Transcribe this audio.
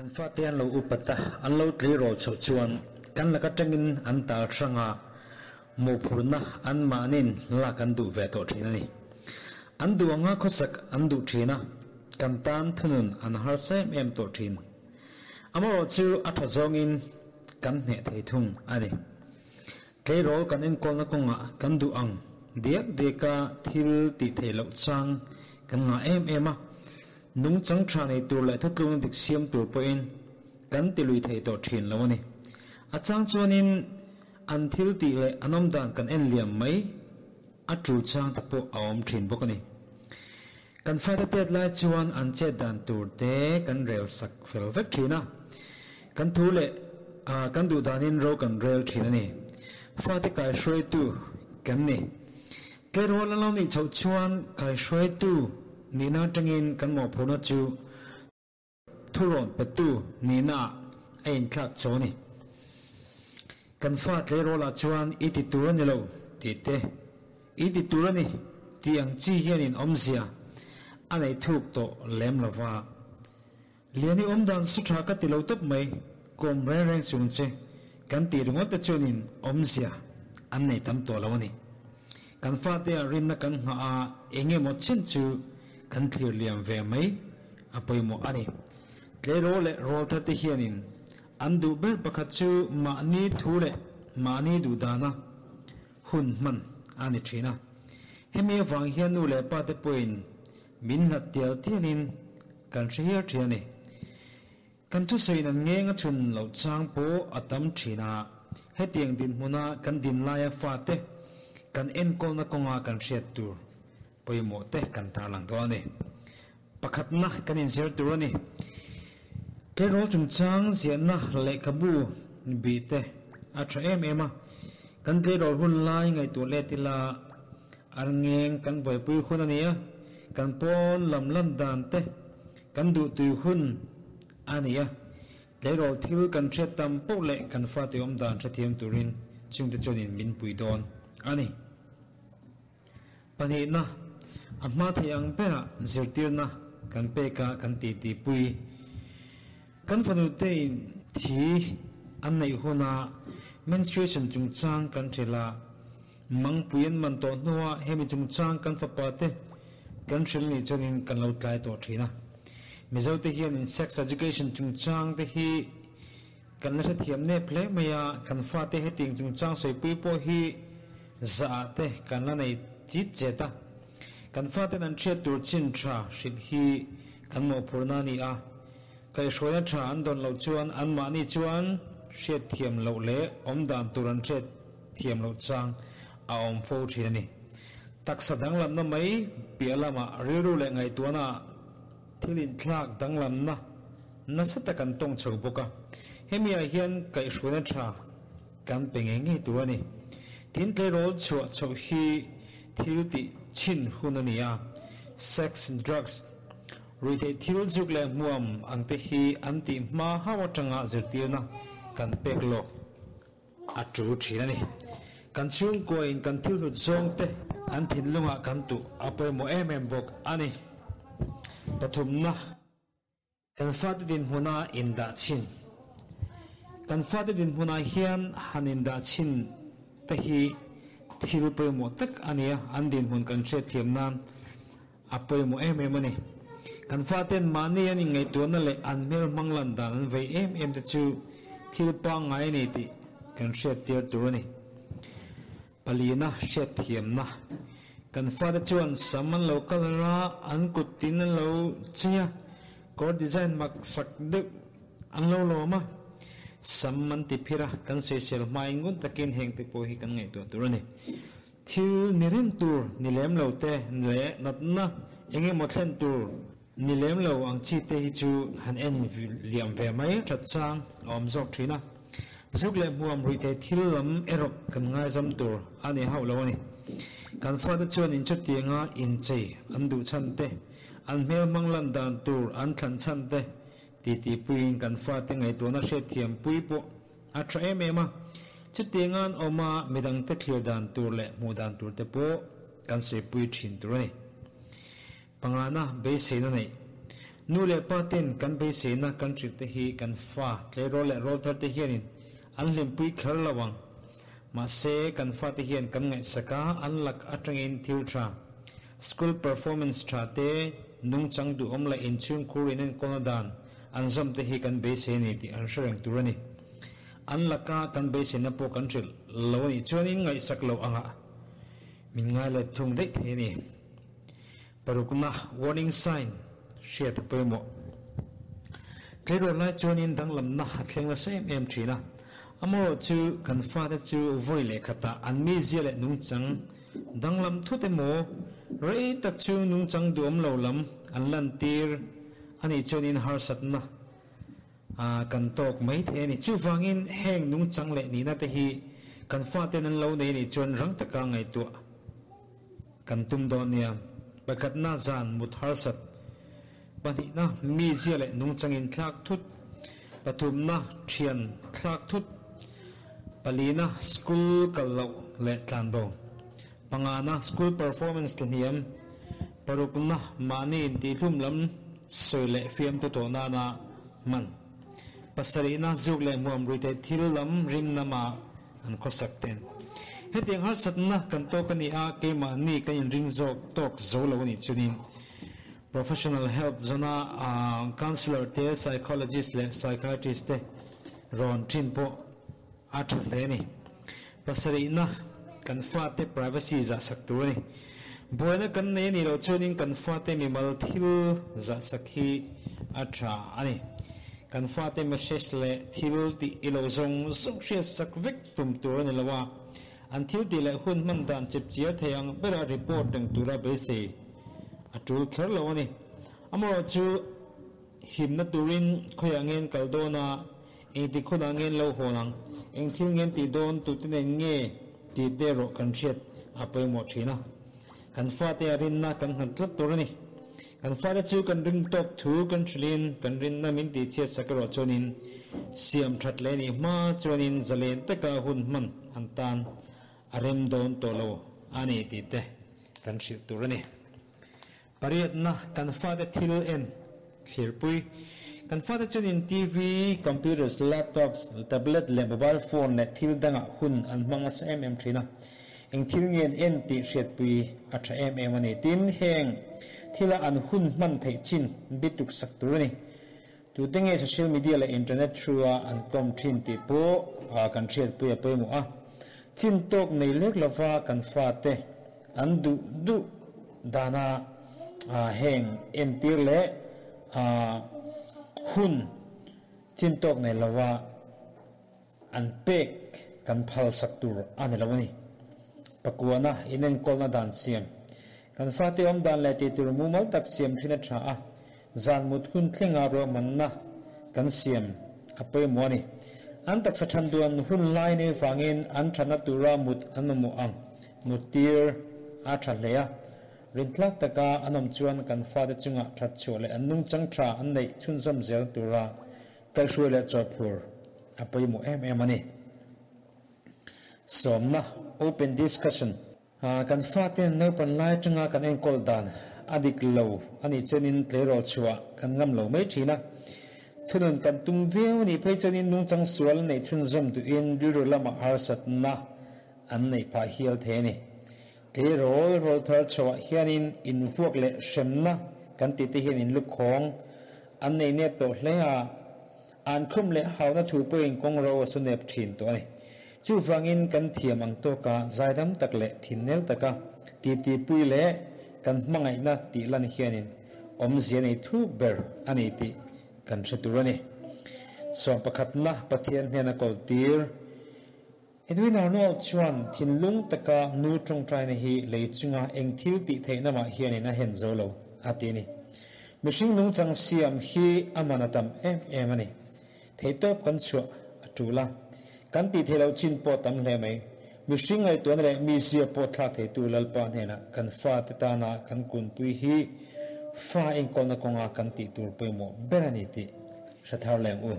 Kan fate an lo upat a, an lo tleirawl chhoh chuan kan lak atangin an tal hrang a, mawhphurhna anmahniin lak an duh ve tawh thin a ni. An duh anga khawsak an duh thin a, kan tan thunun an harsa em em tawh thin. Amaherawhchu a tha zawngin kan hneh thei thung a ni. Tleirawl kan enkawlna kawngah kan duh ang diak diaka thil tih theih loh chang kan ngah em em a, nungchang tha nei tur leh thutlungna dik siam tur pawhin kan ti lui thei tawh thin lo a ni. A chang chuanin an thil tih leh an awmdan kan en liam mai a tul chang te pawh a awm thin bawk a ni. Kan fate tet lai chuan an chet dan tur te kan rel sak fel vek thin a, kan thu leh kan duh danin ro kan rel thin a ni. Fate kaihruaitu kan ni. Tleirawl an lo nih chhoh chuan kaihruaitu nihna atangin kan mawhphurhna chu Thurawn petu nihna a inthlak chho a ni. Kan fa tleirawlah chuan i ti tur a ni lo tih te, i ti tur a ni tih ang chi hianin awmzia a nei thuk tawh lem lo va. Liani awmdan su tha ka ti lo tawp mai, kawm reng reng chung che kan tih ringawt te chuanin awmzia an nei tam tawh lo a ni. Kan fate ah rinna kan nghah a, eng emaw chin chu kan thlir liam ve mai a pawimawh a ni. Tleirawl leh rawl thar te hianin an duh ber pakhat chu mahni thu leh mahni duh dana hun hman a ni thin a. Hemi avang hian nu leh pa te pawhin min hlat tial tialin kan hre hial thin a ni. Kan thusawiin an ngeng a chhun loh chang pawh a tam thin a, hetiang dinhmuna kan din laia fate kan enkawlna kawnga kan hriat tur pawimawh te kan tarlang dawn a ni. Pakhatna kan inzir tur a ni. Tleirawl chungchang ziahna lehkhabu bih te a tha em em a, kan tleirawl hun lai ngaihtuah let ila ar ngeng kan buaipui hun a ni a, kan pawn lam lan dan te Kan duhtui hun a ni a, tleirawl thil kan hriat tam poh leh kan fate awm dan hrethiam turin chungte chuanin min pui dawn a ni. Pahnihna, a hma thei ang berah zirtirna kan pek a kan titi pui. Kan fanutein thi an neih huna menstruation chungchang kan hrilh a, Mangpui an man tawh hnuah hemi chungchang kan fapa te kan hrilh nih chuanin kan lo tlai tawh thin a. Mizo te hianin sex education chungchang te hi kan la hrethiam nep hle mai a, kan fate hetiang chungchang sawipui pawh hi zah te kan la nei chit chet a. Kan faten an hriat tur chin tha hrilh hi kan mawhphurhna a ni a, kaihhruaina tha an dawn loh chuan anmahni chuan hriatthiam loh leh awmdan tur an hriat thiam loh chang a awm fo thin a ni. Taksa danglamna mai piah lamah rilru leh ngaihtuahna ah thil inthlak danglamna nasa tak an tawng chho bawk a, hemi ah hian kaihhruaina tha kan pe ngei ngei tur a ni. Tin tleirawl chhuah chhoh hi thil tih chhin hun a ni a, sex, drugs, ruihtheih thil zuk leh hmuam ang te hi an tih hma hauh atanga zirtirna kan pek lawk A tu thin a ni. Kan chhungkuain kan thil hlut zawngte an thinlungah kan tuh a pawimawh em em bawk a ni. Pathumna, Kan fate dinhmuna indah chhin. Kan fate dinhmunah hian han indah chhin te hi thil pawimawh tak a ni a, an dinhmun kan hriatthiam nan a pawimawh em em a ni. Kan faten mahni an inngaihtuahna leh an hmel hmang lan dan an vei em em te chu thil pangngai a ni tih kan hriattir tur a ni. Palina hriatthiamna, Kan fate chuan sam an lo kal a, an kut tin an lo chei a, kawr design mak sak deuh an lo lawm a, sam an ti phir a, kan sawisel hmain ngun takin heng te pawh hi kan ngaihtuah tur a ni. Thil ni reng tur ni lem lo te leh natna eng emaw thlen tur ni lem lo ang chi te hi chu han en liam ve mai that chang a awm zawk thin a. Zuk leh hmuam ruih thei thil lam erawh kan ngaizam tur a ni hauh lo a ni. Kan fate chuan inchutianga inchei an duh chhan te, an hmel hmang lan dan tur an thlan chhan te titi puiin kan fate ngaihtuahna hriatthiam pui pawh A tha em em a, chutianga an awm a midangte thlir dan tur leh hmuh dan tur te pawh kan sawipui thin tur a ni. Pangana beiseina neih. Nu leh pa ten kan beiseina kan hrilh te hi kan fa tleirawl leh rawlthar te hianin an hlimpui kher lo ang. Mahse, kan fate hian kan ngaihsak a, an lak atangin thil tha, school performance tha te, nungchang duhawm leh inchhungkhur inenkawlna dan an zawm te hi kan beisei a ni tih an hre reng tur a ni. An laka kan beiseina pawh kan hrilh lo a nih chuanin ngaihsak loh angah min ngai let thung daih thei a ni. Parukna, warning sign, hriat a pawimawh. Tleirawl lai chuanin danglamna a thleng nasa em em thin a. Amaherawh chu kan fate chu vawi leh khatah an mizia leh nungchang danglam thut emaw, rei tak chu nungchang duhawm lo lam an lantir a nih chuanin harsatna kan tawk mai thei a ni. Chuvangin heng nungchang leh nihna te hi kan faten an lo nei a nih chuan rang taka ngaihtuah Kan tum dawn nia. Pakhatna zan mut harsat, pahnihna mizia leh nungchangin thlak thut, pathumna thian thlak thut, palina school kal loh leh tlanbo, pangana school performance tlahniam, parukna mahni intihhlum lam sawi leh fiamtu tawh nana hman, pasarihna zuk leh hmuam ruihtheih thil lam rimna mah an khawsak ten. Hetiang harsatna kan tawk a ni a, keimahni kan inring zawk tawk zo lo a nih chuanin professional help zawna counsellor te, psychologist leh psychiatrist te rawn thin pawh a tha hle a ni. Pasarihna, kan fate privacy zahsak tur a ni. Buaina kan nei a nih loh chuanin kan fate mimal thil zahsak hi a tha a ni. Kan fate message leh thil tih i lo zawng zawng hriatsak vek tum tur a ni lo a, an thil tih leh hun hman dan chip chiar thei ang bera report reng tura beisei a tul kher lo a ni. Amaherawh chu himna turin khawiah ngen kal dawn a, engtik hunah ngen lo hawn ang, eng thil ngen tih dawn tute nen nge tih te erawh kan hriat a pawimawh thin a. Kan fate a rinna kan nghat tlat tur a ni. Kan fate chu kan ring tawk thu kan hrilhin kan rinna min tihchhiat sak erawh chuanin siam that leh nih hma chuanin zalen taka hun hman an tan a rem dawn tawh lo a ni tih te kan hrilh tur a ni. Pariatna, kan fate thil en thlirpui. Kan fate chuanin TV, computers, laptops, tablet leh mobile phone leh thil dangah hun an hmang nasa em em thin a. Eng thil nge an en tih hriatpui a tha em em a ni. Tin, heng thila an hun hman theih chin bituk sak tur a ni. Tute nge social media leh internet through-a an kawm thin tih pawh kan hriatpui a pawimawh a. Chin tawk nei lek lova kan fate an duh duh dana heng entir leh hun chin tawk nei lova an pek kan phal sak tur a ni lo a ni. Pakuana inenkawlna dan siam. Kan fate awm dan leh tih tur mumal tak siam thin a tha a, zan mut hun thlenga ruahmanna kan siam a pawimawh a ni. An taksa than duan hun lai nei vangin an thatna tura mut an mamawh ang mut tir a tha hle a. Rintlak taka an awm chuan kan fate chungah that chhuah leh an nungchang tha an neih chhunzawm zel tura kaihhruai leh chawhphur a pawimawh em em a ni. Sawmna, Open discussion, Kan faten naupan lai atanga kan enkawl dan a dik lo a nih chuanin tleirawl chhuah kan ngam lo mai thin a. Thunun kan tum viau a nih phei chuanin nungchang sual neih chhunzawm duhin rilru lamah harsatna an neih phah hial thei a ni. Tleirawl rawl thar chhoah hianin invuak leh hremna kan tih te hian inlukhawng an nei nep tawh hle a. An khum leh hauna thu pawhin kawng ro a su nep thin tawh a ni. Chuvangin kan thiam ang tawka zaidam tak leh thinnel taka titipui leh kan hmangaihna tih lan hianin awmzia nei thuk ber a ni tih kan hre tur a ni. Sawm pakhatna Pathian hnena kawltir Edwin Arnold chuan thinlung taka nu tawngtaina hi lei chunga eng thil tih theihna mah hianin a hen zo lo, a ti a ni. Mihring nungchang siam hi a man a tam em em a ni. Theihtawp kan chhuah a tul a, kan tih theih loh chin pawh a tam hle mai. Mihring ngaihtuahna leh mizia pawh thlak theitu Lalpa hnenah kan fate tana kan kunpui hi fa enkawlna kawnga kan tih tur pawimawh ber a ni tih hre thar leng u.